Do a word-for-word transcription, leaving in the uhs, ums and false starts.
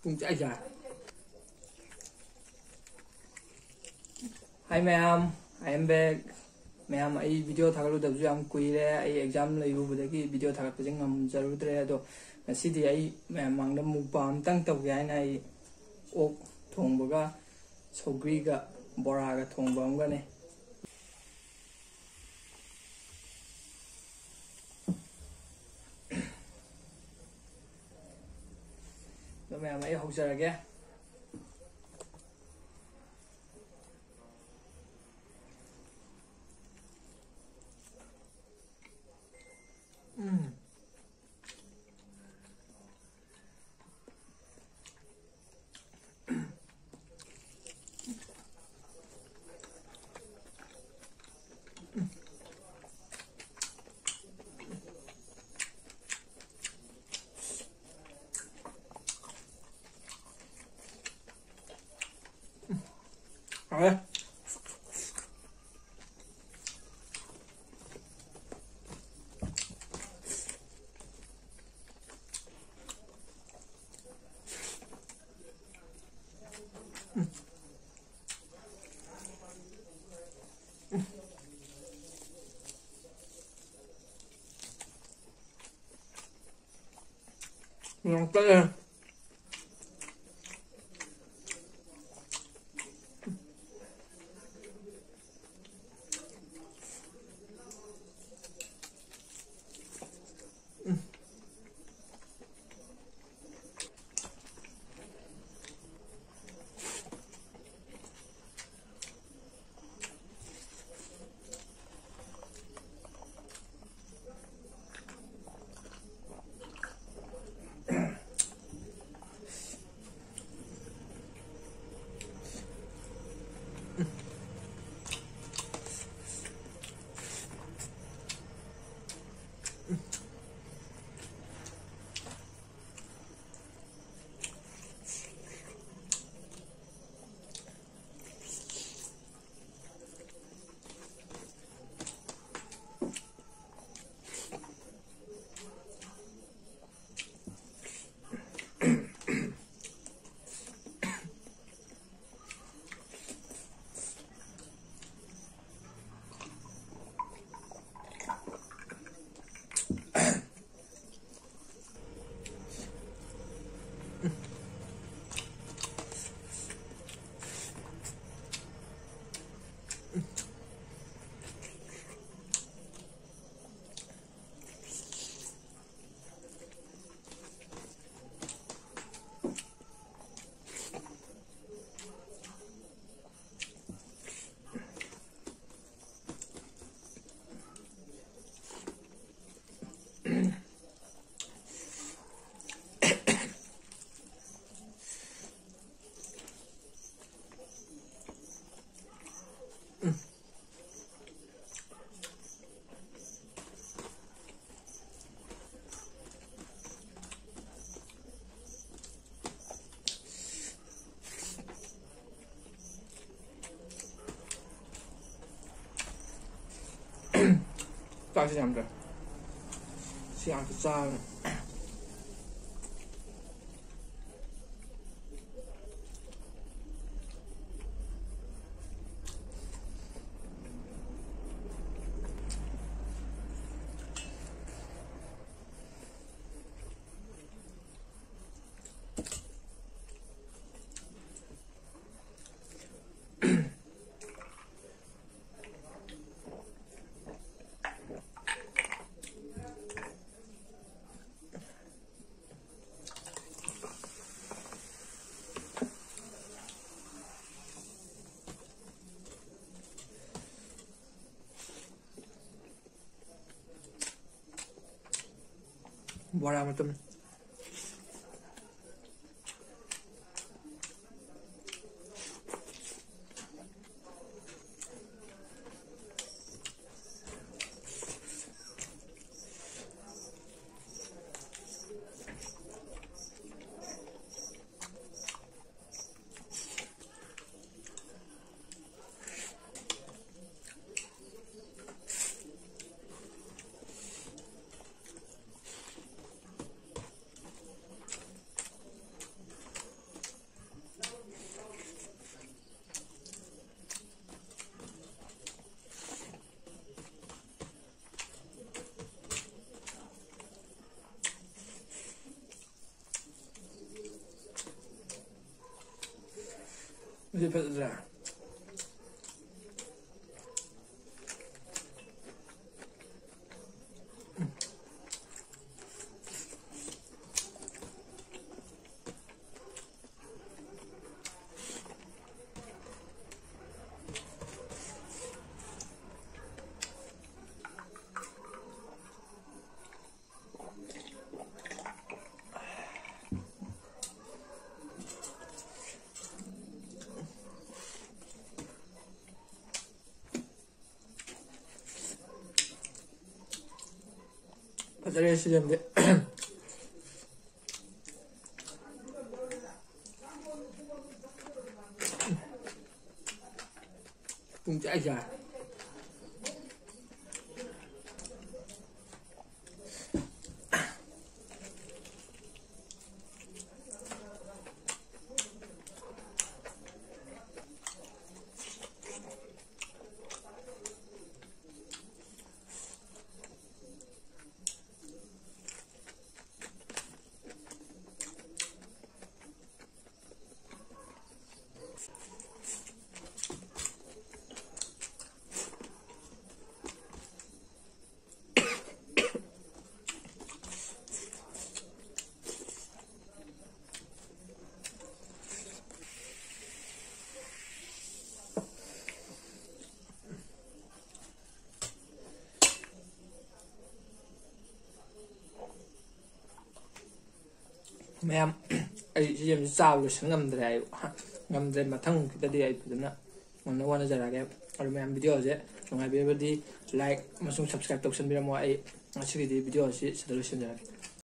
ꯄꯨꯡ ꯆꯥꯏ ꯆꯥꯏ꯫ Hi ꯃꯌꯥꯝ, I am back꯫ ꯃꯌꯥꯝ, ꯑꯩ video ꯊꯥꯒꯠꯂꯨꯗꯕꯁꯨ ꯌꯥꯝ ꯀꯨꯏꯔꯦ꯫ ꯑꯩ exam ꯂꯩꯔꯨꯕꯗꯒꯤ video ꯊꯥꯒꯠꯄꯁꯦ ꯉꯝꯖꯔꯨꯗ꯭ꯔꯦ꯫ ꯑꯗꯣ ꯉꯁꯤꯗꯤ ꯑꯩ ꯃꯌꯥꯝ ꯃꯥꯡꯗ mukbang ꯑꯝꯇꯪ ꯇꯧꯒꯦ ꯍꯥꯏꯅ ꯑꯩ ꯑꯣꯛ ꯊꯣꯡꯕꯒ ꯁꯧꯒ꯭ꯔꯤꯒ ꯕꯣꯔꯥꯒ ꯊꯣꯡꯕ ꯑꯃꯒꯅꯦ꯫ ꯑꯗꯣ ꯃꯌꯥꯝ, ꯑꯩ ꯍꯧꯖꯔꯒꯦ꯫ ꯎꯝ꯫ ꯍꯥꯎꯋꯦ꯫ ꯌꯥꯝ ꯀꯜꯂꯦ꯫ ꯆꯥꯛꯁꯤ ꯌꯥꯝꯗ꯭ꯔꯦ꯫ ꯁꯤ ꯉꯥꯛꯇ ꯆꯥꯔꯅꯤ꯫ ꯕꯣꯔꯥ ꯃꯇꯨꯝ꯫ ꯃꯁꯤ ꯐꯖꯗ꯭ꯔꯥ? ꯐꯖꯔꯦ ꯁꯤꯖꯟꯗꯤ꯫ ꯄꯨꯡ ꯆꯥꯏ ꯆꯥꯏ꯫ ꯃꯌꯥꯝ, ꯑꯩ ꯁꯤ ꯌꯦꯟꯁꯤ ꯆꯥꯕ ꯂꯣꯏꯁꯤꯟ ꯉꯝꯗ꯭ꯔꯦ꯫ ꯑꯩ ꯉꯝꯗ꯭ꯔꯦ꯫ ꯃꯊꯪ ꯈꯤꯇꯗꯤ ꯑꯩ ꯐꯖꯅ ꯉꯝꯅꯕ ꯍꯣꯠꯅꯖꯔꯛꯑꯒꯦ꯫ ꯑꯗꯨ ꯃꯌꯥꯝ video ꯁꯦ ꯅꯨꯡꯉꯥꯏꯕꯤꯔꯕꯗꯤ like ꯑꯃꯁꯨꯡ subscribe ꯇꯧꯁꯟꯕꯤꯔꯝꯃꯣ꯫ ꯑꯩ ꯉꯁꯤꯒꯤꯗꯤ video ꯑꯁꯤ ꯁꯤꯗ ꯂꯣꯏꯁꯤꯟꯖꯔꯒꯦ꯫